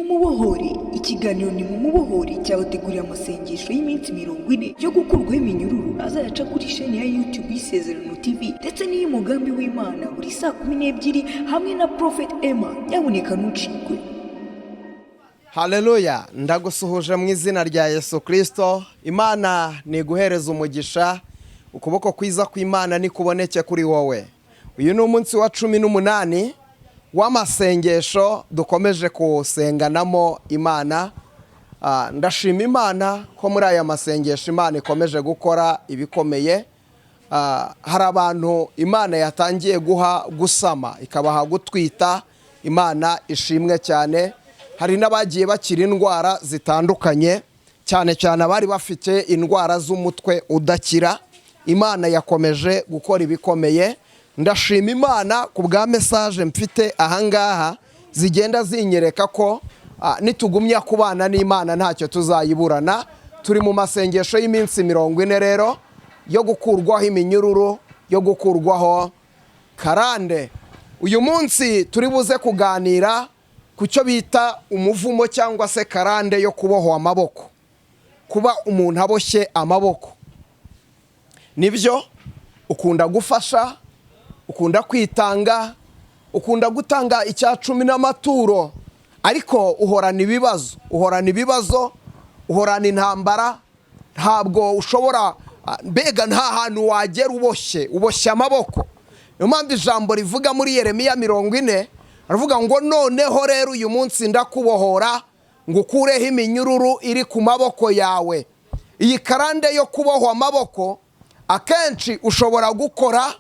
Nimumubohore. Ikiganiro Nimumubohore cyabateguriye amasengesho y'iminsi 40 yo gukurwaho iminyururu, azayaca kuri sheni ya YouTube y'Isezerano TV ndetse n'iy'Umugambi w'Imana buri saa 12 hamwe na Prophet Emma. Nyabuneka ntucikwe. Haleluya! Ndagusuhuje mu izina rya Yesu Kirisito. Imana niguhereza umugisha, ukuboko kwiza kw'Imana nikuboneke kuri wowe. Uyu ni umunsi wa 18 w'amasengesho dukomeje kusenganamo Imana. Ndashima Imana ko muri aya masengesho Imana ikomeje gukora ibikomeye. Hari abantu Imana yatangiye guha gusama, ikabaha gutwita. Imana ishimwe cyane. Hari n'abagiye bakira indwara zitandukanye, cyane cyane abari bafite indwara z'umutwe udakira. Imana yakomeje gukora ibikomeye. Ndashima Imana ku bwa message mfite ahangaha zigenda zinyereka ko nitugumya kubana n'Imana ntacyo tuzayiburana. Turi mu masengesho y'iminsi 40 rero yo gukurwaho iminyururu, yo gukurwaho karande. Uyu munsi turi buze kuganira ku cyo bita umuvumo cyangwa se karande yo kubohwa amaboko, kuba umuntu aboshye amaboko. Nibyo, ukunda gufasha, ukunda kwitanga, ukunda gutanga icya cumi n'amaturo, ariko uhorana ibibazo, uhorana ibibazo, uhorana intambara. Ntabwo ushobora, mbega nta hantu wagera uboshye, uboshye amaboko. Niyo mpamvu ijambo rivuga muri Yeremiya 40, aravuga ngo: "Noneho rero uyu munsi ndakubohora ngo ukureho iminyururu iri ku maboko yawe." Iyi karande yo kubohwa amaboko, akenshi ushobora gukora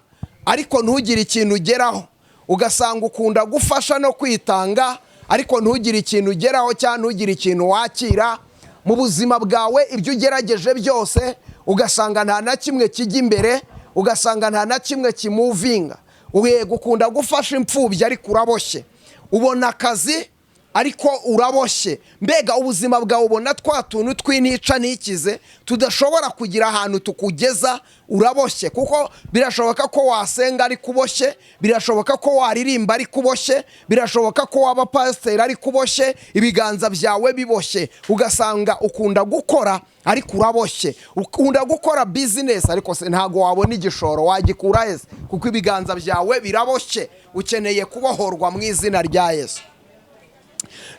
ariko ntugire ikintu ugeraho. Ugasanga ukunda gufasha no kwitanga, ariko ntugire ikintu ugeraho cyangwa ntugire ikintu wakira mu buzima bwawe. Ibyo ugerageje byose ugasanga nta na kimwe kijya imbere, ugasanga nta na kimwe kimovinga. Yego, ukunda gufasha imfubyi ariko uraboshye. Ubona akazi ariko uraboshye. Mbega ubuzima bwawe ubona twa tuntu tw'intica ntikize tudashobora kugira ahantu tukugeza. Uraboshye, kuko birashoboka ko wasenga ariko uboshye, birashoboka ko waririmba ariko uboshye, birashoboka ko waba pasiteri ariko uboshye, ibiganza byawe biboshye. Ugasanga ukunda gukora ariko uraboshye, ukunda gukora business ariko se ntabwo wabona igishoro, wagikura hese? Kuko ibiganza byawe biraboshye. Ukeneye kubohorwa mu izina rya Yesu.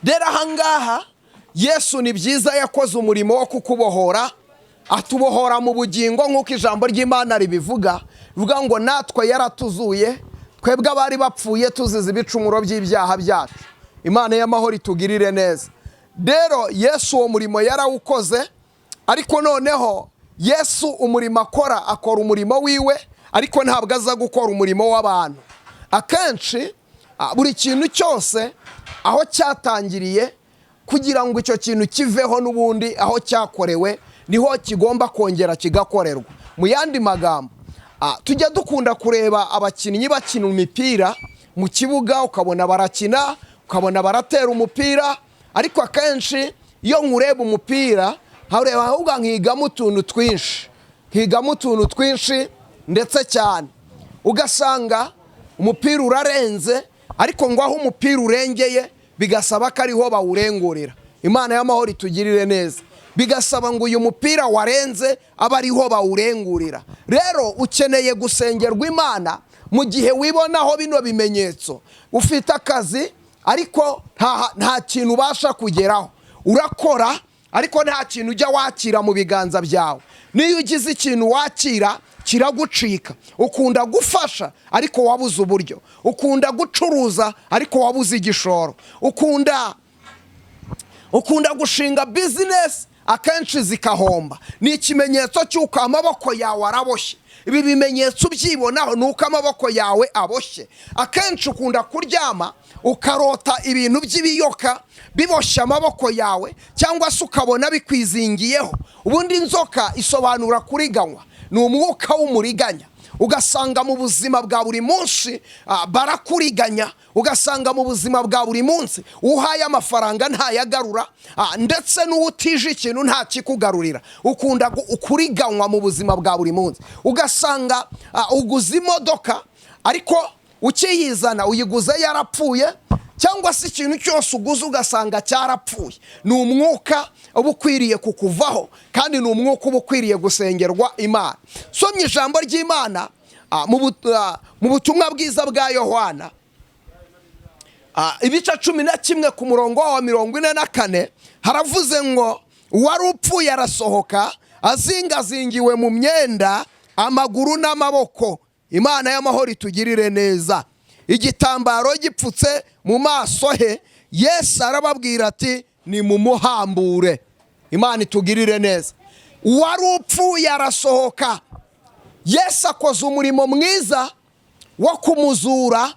Rero ahangaha Yesu ni byiza, yakoze umurimo wo kukubohora, atubohora mu bugingo nk'uko ijambo ry'Imana ribivuga. Rivuga ngo natwe yaratuzuye, twebwe abari bapfuye tuzize ibicumuro by'ibyaha byacu. Imana y'amahoro itugirire neza. Rero Yesu uwo murimo yarawukoze, ariko noneho Yesu umurimo akora, akora umurimo wiwe, ariko ntabwo aza gukora umurimo w'abantu. Akenshi buri kintu cyose aho cyatangiriye, kugira ngo icyo kintu kiveho, n'ubundi aho cyakorewe niho kigomba kongera kigakorerwa. Mu yandi magambo, tujya dukunda kureba abakinnyi bakina imipira mu kibuga, ukabona barakina, ukabona baratera umupira, ariko akenshi iyo nkureba umupira nkareba, ahubwo nkigamo utuntu twinshi, nkigamo utuntu twinshi ndetse cyane. Ugasanga umupira urarenze, ariko ngo aho umupira urengeye bigasaba ko ariho bawurengurira. Imana y'amahoro itugirire neza. Bigasaba ngo uyu mupira warenze abe ariho bawurengurira. Rero ukeneye gusengerwa Imana mu gihe wibonaho bino bimenyetso: ufite akazi ariko nta kintu ubasha kugeraho, urakora ariko nta kintu ujya wakira mu biganza byawe, niyo ugize ikintu wakira kiragucika, ukunda gufasha ariko wabuze uburyo, ukunda gucuruza ariko wabuze igishoro, ukunda gushinga business akenshi zikahomba. Ni ikimenyetso cy'uko amaboko yawe araboshye. Ibi bimenyetso ubyibonaho ni uko amaboko yawe aboshye. Akenshi ukunda kuryama ukarota ibintu by'ibiyoka biboshye amaboko yawe, cyangwa se ukabona bikwizingiyeho. Ubundi inzoka isobanura kuriganywa, ni umwuka w'umuriganya. Ugasanga mu buzima bwa buri munsi barakuriganya, ugasanga mu buzima bwa buri munsi uhaye amafaranga ntayagarura, ndetse n'uwutije ikintu ntakikugarurira. Ukunda kuriganywa mu buzima bwa buri munsi. Ugasanga uguze imodoka, ariko ukiyizana uyiguze yarapfuye. Cyangwa se ikintu cyose uguze ugasanga cyarapfuye, ni umwuka uba ukwiriye kukuvaho, kandi ni umwuka uba ukwiriye gusengerwa Imana. Somye ijambo ry'Imana mu butumwa bwiza bwa Yohana, ibice 11 ku murongo wa 44, haravuze ngo: "Uwari upfuye arasohoka, azingazingiwe mu myenda amaguru n'amaboko." Imana y'amahoro itugirire neza. "Igitambaro gipfutse mu maso he. Yesu arababwira ati: 'Nimumuhambure.'" Imana itugirire neza. Uwari upfuye arasohoka. Yesu akoze umurimo mwiza wo kumuzura.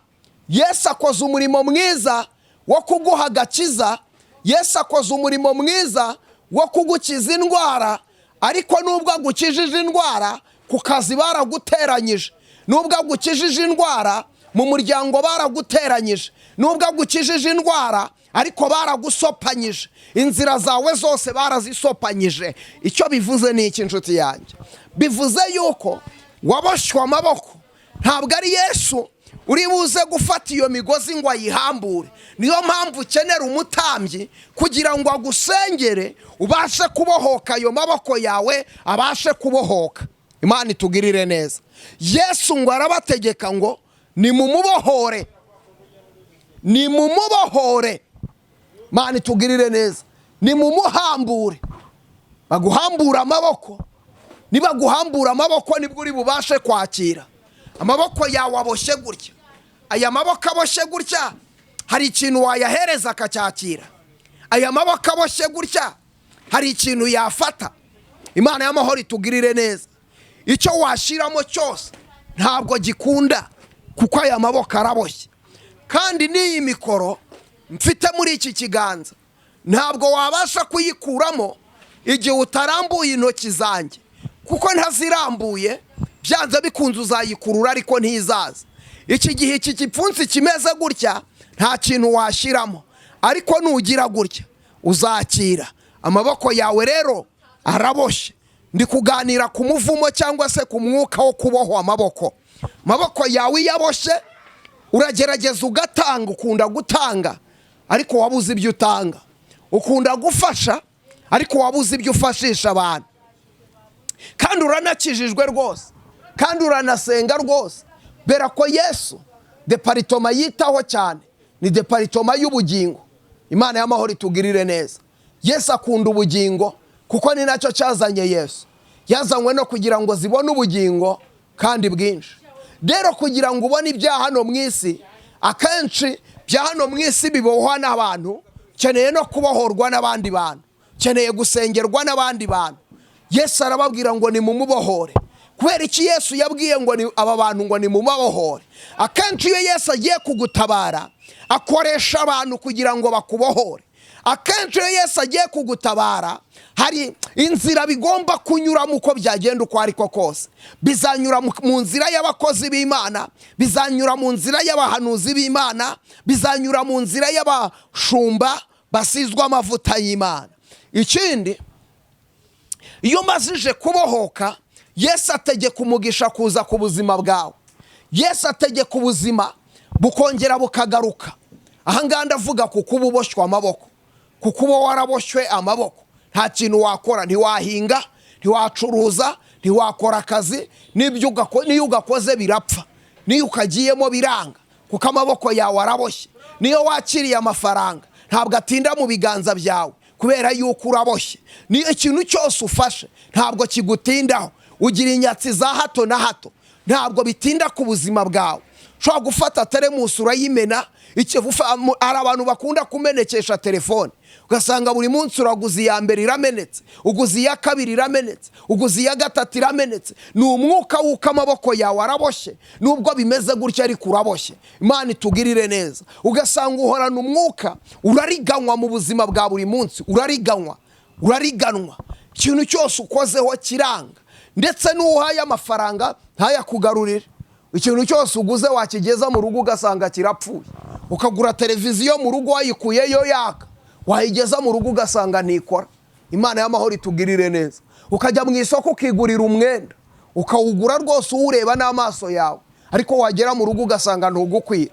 Yesu akoze umurimo mwiza wo kuguha agakiza. Yesu akoze umurimo mwiza wo kugukiza indwara. Ariko nubwo agukijije indwara, ku kazi baraguteranyije. Nubwo agukijije indwara, mu muryango baraguteranyije. Nubwo agukijije indwara, ariko baragusopanyije. Inzira zawe zose barazisopanyije. Icyo bivuze ni iki, inshuti yanjye? Bivuze yuko waboshywe amaboko. Ntabwo ari Yesu uri buze gufata iyo migozi ngo ayihambure. Niyo mpamvu ukenera umutambyi kugira ngo agusengere, ubashe kubohoka, ayo maboko yawe abashe kubohoka. Imana itugirire neza. Yesu ngo arabategeka ngo: "Nimumubohore, nimumubohore." Imana itugirire neza. Nimumuhambure. Baguhambura amaboko. Nibaguhambura amaboko, nibwo uri bubashe kwakira. Amaboko yawe aboshye gutya, aya maboko aboshye gutya, hari ikintu wayahereza akacyakira? Aya maboko aboshye gutya, hari ikintu yafata? Imana y'amahoro itugirire neza. Icyo washyiramo cyose ntabwo gikunda, kuko aya maboko araboshye. Kandi n'iyi mikoro mfite muri iki kiganza, ntabwo wabasha kuyikuramo igihe utarambuye intoki zanjye, kuko ntazirambuye, byanze bikunze uzayikurura ariko ntizaza. Iki gihe iki gipfunsi kimeze gutya, nta kintu washyiramo, ariko nugira gutya uzakira. Amaboko yawe rero araboshye. Ndi kuganira ku muvumo cyangwa se ku mwuka wo kubohwa amaboko. Amaboko yawe iyo aboshye, uragerageza ugatanga, ukunda gutanga ariko wabuze ibyo utanga, ukunda gufasha ariko wabuze ibyo ufashisha abantu. Kandi uranakijijwe rwose, kandi uranasenga rwose. Bera ko Yesu département yitaho cyane ni département y'ubugingo. Imana y'amahoro itugirire neza. Yesu akunda ubugingo, kuko ni nacyo cyazanye Yesu. Yazanywe no kugira ngo zibone ubugingo kandi bwinshi. Rero kugira ngo ubone ibya hano mu isi, akenshi bya hano mu isi bibohwa n'abantu. Ukeneye no kubohorwa n'abandi bantu, ukeneye gusengerwa n'abandi bantu. Yesu arababwira ngo: "Nimumubohore." Kubera iki Yesu yabwiye ngo aba bantu ngo nimubabohore? Akenshi iyo Yesu agiye kugutabara, akoresha abantu kugira ngo bakubohore. Akenshi iyo Yesu agiye kugutabara, hari inzira bigomba kunyuramo. Uko byagenda uko ariko kose, bizanyura mu nzira y'abakozi b'Imana, bizanyura mu nzira y'abahanuzi b'Imana, bizanyura mu nzira y'abashumba basizwe amavuta y'Imana. Ikindi, iyo umazije kubohoka, Yesu ategeka umugisha kuza ku buzima bwawe. Yesu ategeka ubuzima bukongera bukagaruka. Ahangaha ndavuga ku kuba uboshywe amaboko, kuko uba waraboshywe amaboko, nta kintu wakora: ntiwahinga, ntiwacuruza, ntiwakora akazi. N'iyo ugakoze birapfa, n'iyo ukagiyemo biranga, kuko amaboko yawe araboshye. Niyo wakiriye amafaranga, ntabwo atinda mu biganza byawe kubera yuko uraboshye. Niyo ikintu cyose ufashe, ntabwo kigutindaho. Ugira inyatsi za hato na hato, ntabwo bitinda ku buzima bwawe. Ushobora gufata teremusi urayimena. Hari abantu bakunda kumenekesha telefone, ugasanga buri munsi uraguza iya mbere iramenetse, uguza iya kabiri iramenetse, uguza iya gatatu iramenetse. Ni umwuka w'uko amaboko yawe araboshye. Nubwo bimeze gutya, ariko uraboshye. Imana itugirire neza. Ugasanga uhorana umwuka, urariganywa mu buzima bwa buri munsi, urariganywa, urariganwa. Ikintu cyose ukozeho kiranga, ndetse n'uhaye amafaranga ntayakugarurire. Ikintu cyose uguze, wakigeza mu rugo ugasanga kirapfuye. Ukagura televiziyo mu rugo wayikuyeyo yaka, wayigeza mu rugo ugasanga ntikora. Imana y'amahoro itugirire neza. Ukajya mu isoko ukigurira umwenda, ukawugura rwose uwureba n'amaso yawe, ariko wagera mu rugo ugasanga ntugukwira.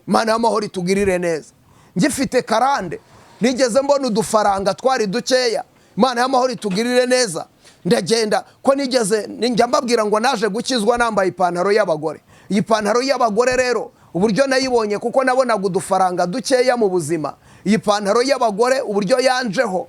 Imana y'amahoro itugirire neza. Ngifite karande, nigeze mbona udufaranga twari dukeya. Imana y'amahoro itugirire neza. Ndagenda ko nigeze njya mbabwira ngo naje gukizwa nambaye ipantaro y'abagore. Iyi pantaro y'abagore rero uburyo nayibonye, kuko nabonaga udufaranga dukeya mu buzima, iyi pantaro y'abagore uburyo yanjeho,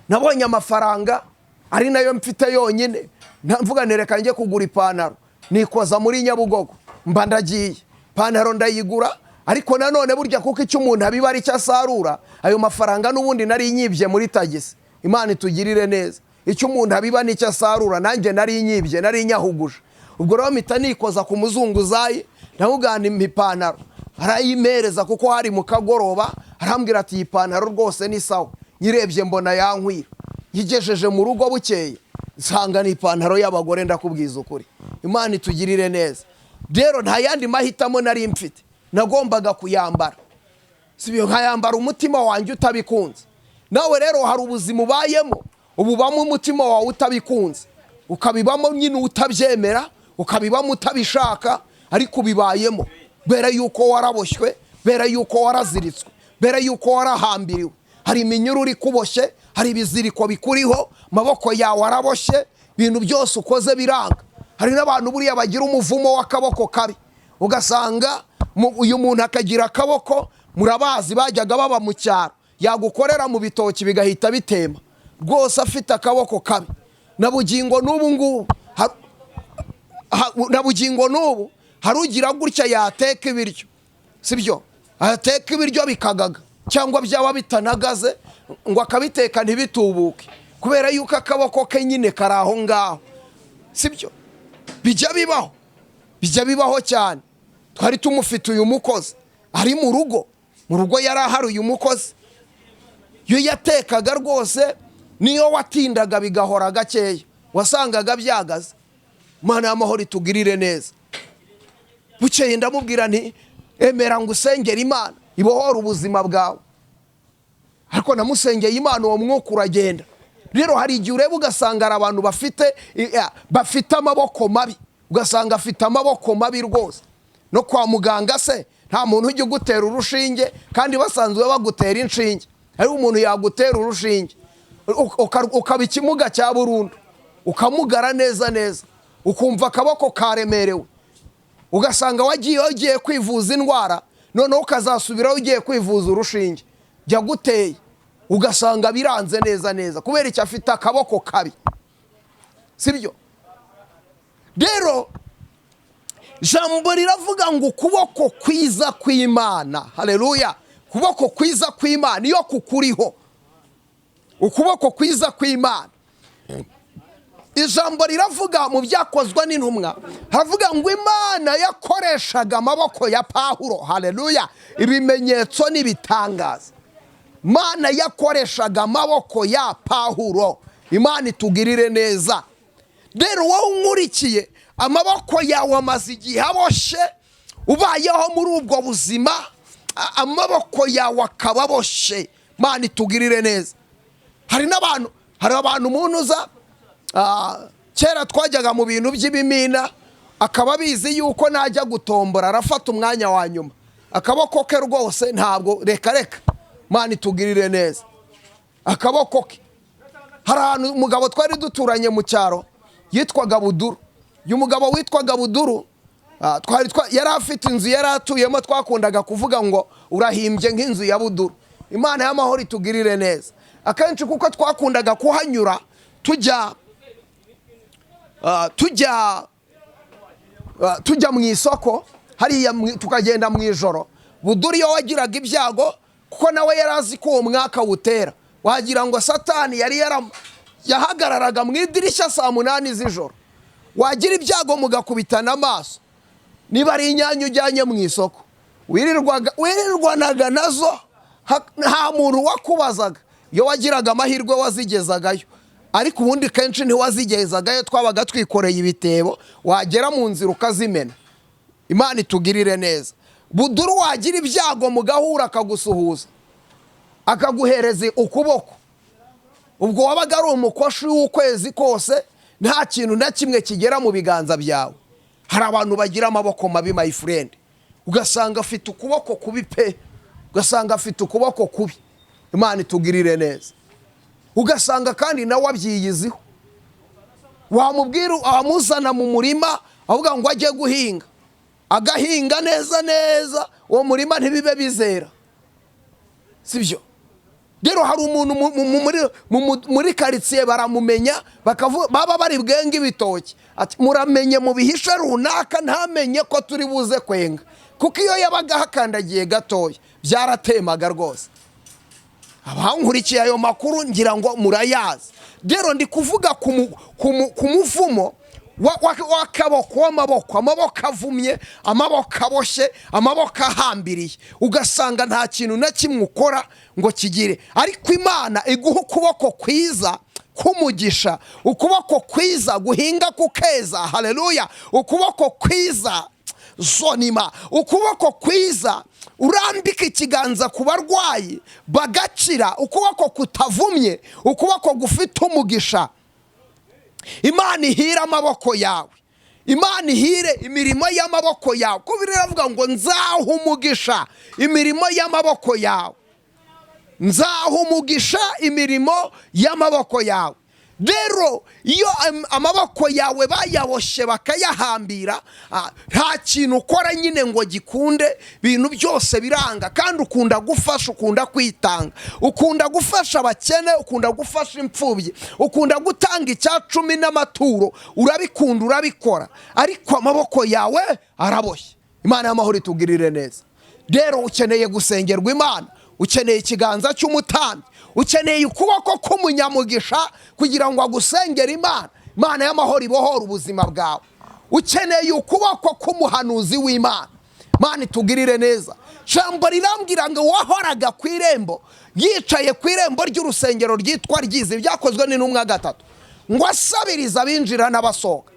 nabonye amafaranga ari nayo mfite yonyine, mvuga reka njye kugura ipantaro. Nikoza muri Nyabugogo, mba ndagiye, ipantaro ndayigura. Ariko nanone burya kuko icyo umuntu abiba ari cyo asarura, ayo mafaranga n'ubundi nari nyibye muri tagisi. Imana itugirire neza. Icyo umuntu abiba nicyo asarura. Nanjye nari nyibye, nari nyahuguje. Ubwo rero mpita nikoza ku muzunguzayi, ndamubwira ipantaro, arayimereza kuko hari mu kagoroba. Arambwira ati: "Iyi pantaro rwose ni sawa." Nyirebye mbona yankwira. Nyigejeje mu rugo bukeye nsanga ni ipantaro y'abagore. Ndakubwiza ukuri, Imana itugirire neza. Rero nta yandi mahitamo nari mfite, nagombaga kuyambara. Si ibyo, nkayambara umutima wanjye utabikunze. Nawe rero hari ubuzima ubayemo, ububamo umutima wawe utabikunze, ukabibamo nyine utabyemera, ukabibamo utabishaka, ariko ubibayemo bera yuko waraboshywe, bera yuko waraziritswe, bera yuko warahambiriwe. Hari iminyururu ikuboshye, hari ibiziriko bikuriho, amaboko yawe araboshye, ibintu byose ukoze biranga. Hari n'abantu buriya bagira umuvumo w'akaboko kabi, ugasanga uyu muntu akagira akaboko, murabazi bajyaga baba mu cyaro, yagukorera mu bitoki bigahita bitema rwose, afite akaboko kabi. Na bugingo n'ubu ngubu na bugingo n'ubu hari ugira gutya yateka ibiryo, sibyo, ateka ibiryo bikagaga, cyangwa byaba bitanagaze ngo akabiteka ntibitubuke, kubera yuko akaboko ke nyine kari aho ngaho, sibyo? Bijya bibaho, bijya bibaho cyane. Twari tumufite uyu mukozi ari mu rugo, mu rugo yari ahari. Uyu mukozi iyo yatekaga rwose, niyo watindaga bigahora gakeya, wasangaga byagaze. Imana y'amahoro itugirire neza. Bukeye ndamubwira nti: "Emera ngo usengere Imana ibohore ubuzima bwawe." Ariko namusengeye Imana, uwo mwuka uragenda. Rero hari igihe ureba ugasanga hari abantu bafite amaboko mabi, ugasanga afite amaboko mabi rwose. No kwa muganga se nta muntu ujya ugutera urushinge kandi basanzwe bagutera inshinge? Ariko umuntu yagutera urushinge ukaba ikimuga cya burundu, ukamugara neza neza, ukumva akaboko karemerewe, ugasanga wagiye ugiye kwivuza indwara, noneho ukazasubiraho ugiye kwivuza urushinge jya guteye, ugasanga biranze neza neza. Kubera icyo? Afite akaboko kabi, sibyo? Rero ijambo riravuga ngo ukuboko kwiza kw'Imana, haleluya, ukuboko kwiza kw'Imana iyo kukuriho, ukuboko kwiza kw'Imana. Ijambo riravuga mu Byakozwe n'Intumwa, haravuga ngo Imana yakoreshaga amaboko ya Pawulo, haleluya, ibimenyetso n'ibitangaza. Imana yakoreshaga amaboko ya Pawulo. Imana itugirire neza. Rero wowe unkurikiye, amaboko yawe amaze igihe aboshye, ubayeho muri ubwo buzima, amaboko yawe akaba aboshye. Imana itugirire neza. Hari n'abantu, hari abantu umuntu uza, kera twajyaga mu bintu by'ibimina, akaba abizi yuko najya gutombora arafata umwanya wa nyuma. Akaboko ke rwose ntabwo, reka reka. Imana itugirire neza. Akaboko ke, hari ahantu umugabo twari duturanye mu cyaro yitwaga Buduru. Uyu mugabo witwaga Buduru, yari afite inzu yari atuyemo, twakundaga kuvuga ngo urahimbye nk'inzu ya Buduru. Imana y'amahoro itugirire neza. Akenshi kuko twakundaga kuhanyura tujya mu isoko hariya, tukagenda mu ijoro. Buduru iyo wagiraga ibyago, kuko nawe yari azi ko uwo mwaka wutera, wagira ngo Satani yari yahagararaga mu idirishya saa 8 z'ijoro, wagira ibyago mugakubitana amaso, niba ari inyanya ujyanye mu isoko, wirirwanaga nazo, nta muntu wakubazaga. Iyo wagiraga amahirwe wazigezagayo, ariko ubundi kenshi ntiwazigezagayo, twabaga twikoreye ibitebo, wagera mu nzira ukazimena. Imana itugirire neza. Buduru wagira ibyago mugahura, akagusuhuza, akaguhereza ukuboko, ubwo wabaga ari umukoshi w'ukwezi kose, nta kintu na kimwe kigera mu biganza byawe. Hari abantu bagira amaboko mabi, my friend, ugasanga afite ukuboko kubi pe. Ugasanga afite ukuboko kubi. Imana itugirire neza. Ugasanga kandi nawe abyiyiziho. Wamubwira, wamuzana mu murima avuga ngo ajye guhinga, agahinga neza neza, uwo murima ntibibe bizera, sibyo? Rero hari umuntu muri karitsiye baramumenya, baba bari bwenge ibitoki, ati muramenye mu bihishe runaka ntamenye ko turi buze kwenga, kuko iyo yabaga ahakandagiye gatoya byaratemaga rwose. Abankurikiye ayo makuru ngira ngo murayazi. Rero ndi kuvuga ku muvumo w'akaboko, w'amaboko, amaboko avumye, amaboko aboshye, amaboko ahambiriye, ugasanga nta kintu na kimwe ukora ngo kigire. Ariko Imana iguha ukuboko kwiza k'umugisha, ukuboko kwiza guhinga kukeza. Haleluya! Ukuboko kwiza zonima, ukuboko kwiza urambika ikiganza ku barwayi bagakira, ukuboko kutavumye, ukuboko gufite umugisha. Imana ihire amaboko yawe, Imana ihire imirimo y'amaboko yawe, kuko biravuga ngo nzaha umugisha imirimo y'amaboko yawe, nzaha umugisha imirimo y'amaboko yawe. Rero iyo amaboko yawe bayaboshye bakayahambira, nta kintu ukora nyine ngo gikunde, ibintu byose biranga. Kandi ukunda gufasha, ukunda kwitanga, ukunda gufasha abakene, ukunda gufasha imfubyi, ukunda gutanga icya cumi n'amaturo, urabikunda, urabikora, ariko amaboko yawe araboshye. Imana y'amahoro itugirire neza. Rero ukeneye gusengerwa Imana, ukeneye ikiganza cy'umutambyi, ukeneye ukuboko k'umunyamugisha kugira ngo agusengere Imana, Imana y'amahoro ibohore ubuzima bwawe. Ukeneye ukuboko k'umuhanuzi w'Imana. Imana itugirire neza. Jambo rirambwira ngo wahoraga ku irembo, yicaye ku irembo ry'urusengero ryitwa Ryiza, byakozwe n'intumwa 3, ngo asabiriza abinjira n'abasohoka.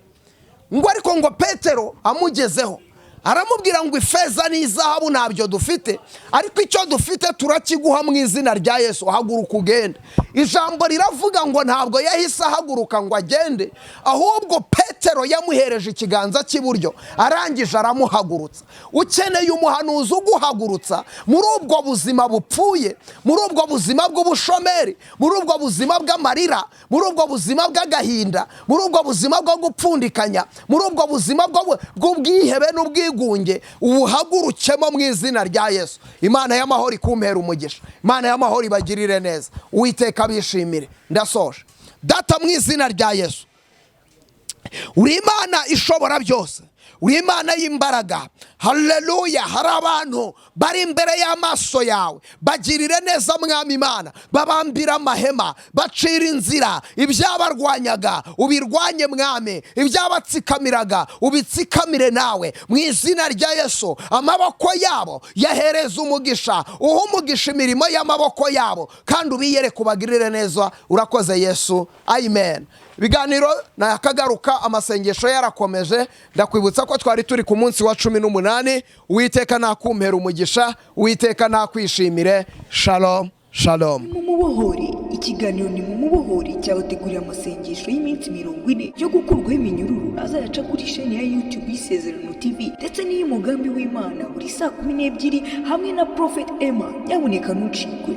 Ngo ariko ngo Petero amugezeho aramubwira ngo ifeza n'izahabu ntabyo dufite, ariko icyo dufite turakiguha mu izina rya Yesu, haguruka ugende. Ijambo riravuga ngo ntabwo yahise ahaguruka ngo agende, ahubwo Petero yamuhereje ikiganza cy'iburyo, arangije aramuhagurutsa. Ukeneye umuhanuzi uguhagurutsa muri ubwo buzima bupfuye, muri ubwo buzima bw'ubushomeri, muri ubwo buzima bw'amarira, muri ubwo buzima bw'agahinda, muri ubwo buzima bwo gupfundikanya, muri ubwo buzima bw'ubwihebe n'ubwigunge, ubuhagurukemo mu izina rya Yesu. Imana y'amahoro ikumpera umugisha, Imana y'amahoro ibagirire neza, Uwiteka abishimire. Ndasoje. Data, mu izina rya Yesu, uri Imana ishobora byose, uri Imana y'imbaraga. Haleluya! Hari abantu bari imbere y'amaso yawe, bagirire neza Mwami Imana, babambira amahema, bacira inzira, ibyabarwanyaga ubirwanye Mwami, ibyabatsikamiraga ubitsikamire nawe mu izina rya Yesu. Amaboko yabo yahereza umugisha, uha umugisha imirimo y'amaboko yabo, kandi ubiyereke ubagirire neza. Urakoze Yesu, amen. Ibiganiro nakagaruka, amasengesho yarakomeje. Ndakwibutsa ko twari turi ku munsi wa 18. Uwiteka nakumpera umugisha, Uwiteka nakwishimire. Shalom, shalom. Mumubohore. Ikiganiro ni Mumubohore cyabateguriye amasengesho y'iminsi 40 yo gukurwaho iminyururu, azayaca kuri sheni ya YouTube y'Isezerano TV ndetse n'iy'Umugambi w'Imana buri saa 12 hamwe na Prophet Emma. Nyabuneka ntucikwe.